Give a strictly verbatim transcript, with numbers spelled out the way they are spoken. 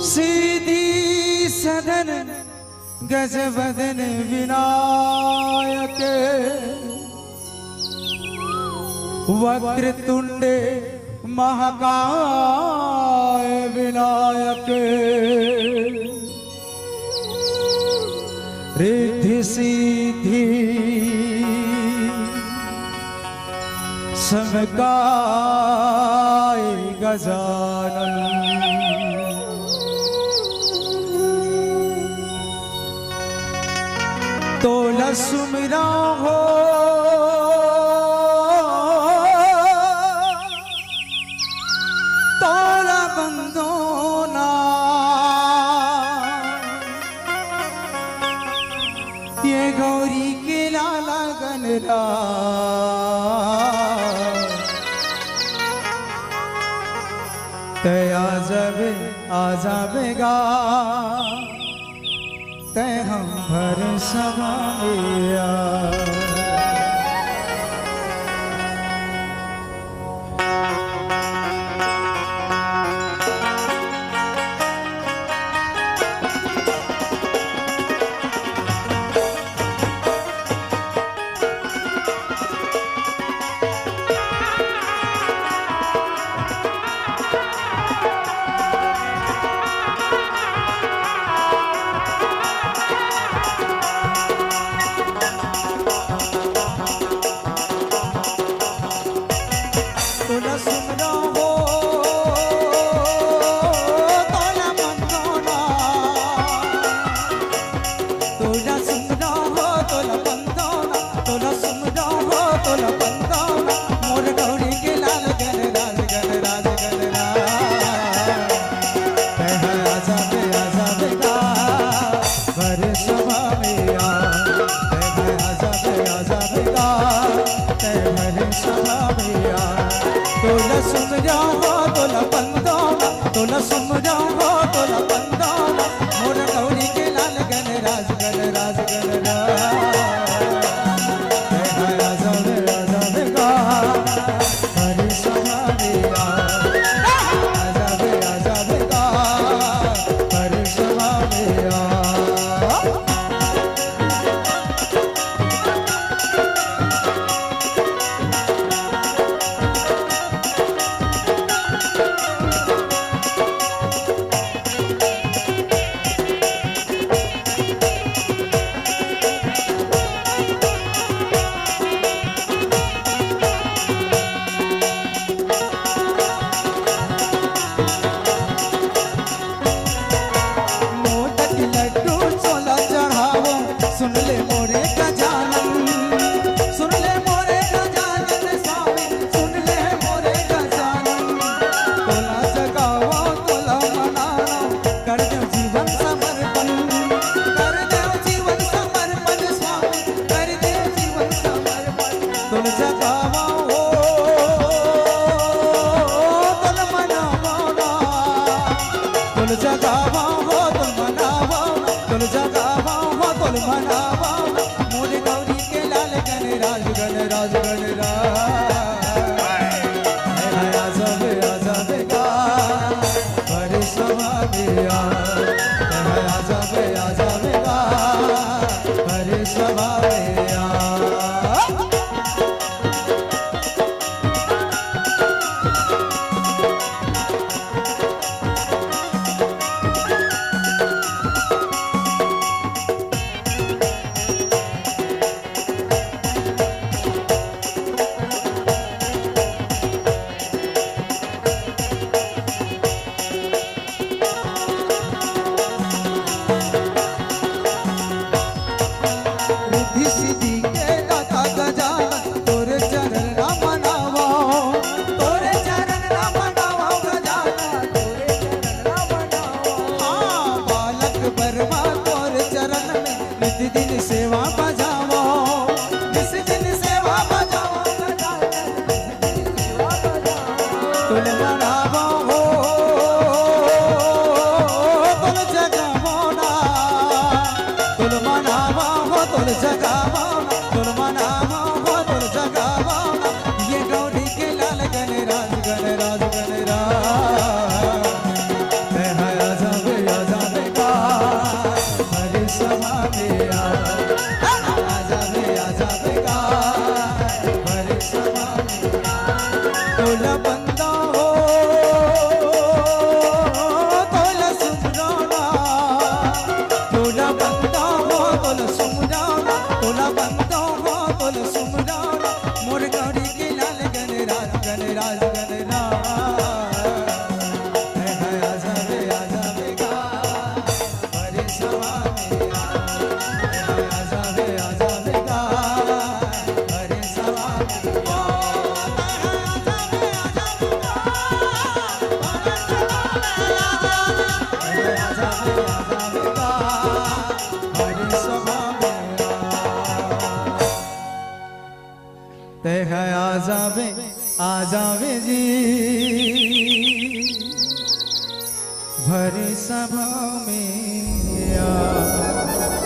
सीधी सदन गजवदन विनायक, वक्रतुंड महाकाय विनायक, रिद्धि सिद्धि समकाय गजानन। तोला सुमिरा हो, तोला बंदोना, ये गौरी के लाला गनरा। तै आ जाबे, आ जाबे गा, तै हम भर सभा में आ। तोला सुमरा हो, तोला बंदोना। तोला सुमरा हो, तोला बंदोना। तोला सुमरा हो, तोला बंदोना। मोर गौरी के लाल गणराज, गणराज, गणराज। तै ह आ जाबे, आ जाबे गा, भर सभा में आ। तै ह आ जाबे, आ जाबे गा, तै भर सभा में आ। तोला सुमरा हो, तोला बंदोना, तोला सुमरा हो, तोला बंदोना। मोर गौरी के लाल गणराज, गणराज, गणराज। तै ह आ जाबे, आ जाबे गा, भर सभा में आ। आ जाबे, आ जाबे गा, भर सभा में आ। मोदक लड्डू छोला चढ़ावो, सुन ले मोरे गजानन, सुन ले मोरे गजानन स्वामी, सुन ले मोरे गजानन। तोला जगावो, तोला मनावो, कर देव जीवन समर्पण, कर देव जीवन समर्पण स्वामी, कर देव जीवन समर्पण। तोला जगावो, तोला मनावो ना, तोला जगावो, तोला मनावो ना, तोला जगावो, तोला मनावो ना। मोर गौरी के लाल गणराज, गणराज, गणराज। हाय, हाय, आ जाबे, आ जाबे गा, भर सभा में आ। हाय, हाय, आ जाबे, आ जाबे गा, भर सभा में आ। रिद्धि सिद्धि के दाता गजानन, तोरे चरण ला मनावो, तोरे चरण ला मनावो गजानन, तोरे चरण ला मनावो। हाँ, बालक बर्मा तोरे चरण में नित दिन सेवा बजावो, नित दिन सेवा बजावो गजानन। तोल मनावा हो, तोल जगावा ना। तोल मनावा हो, तोल जगावा ना। तोल मनावा हो, तोल जगावा ना। ये गौरी के लाल गणराज, गणराज, गणराज। तै ह आ जाबे, आ जावे, आ जावे जी, भरी सभा में आ।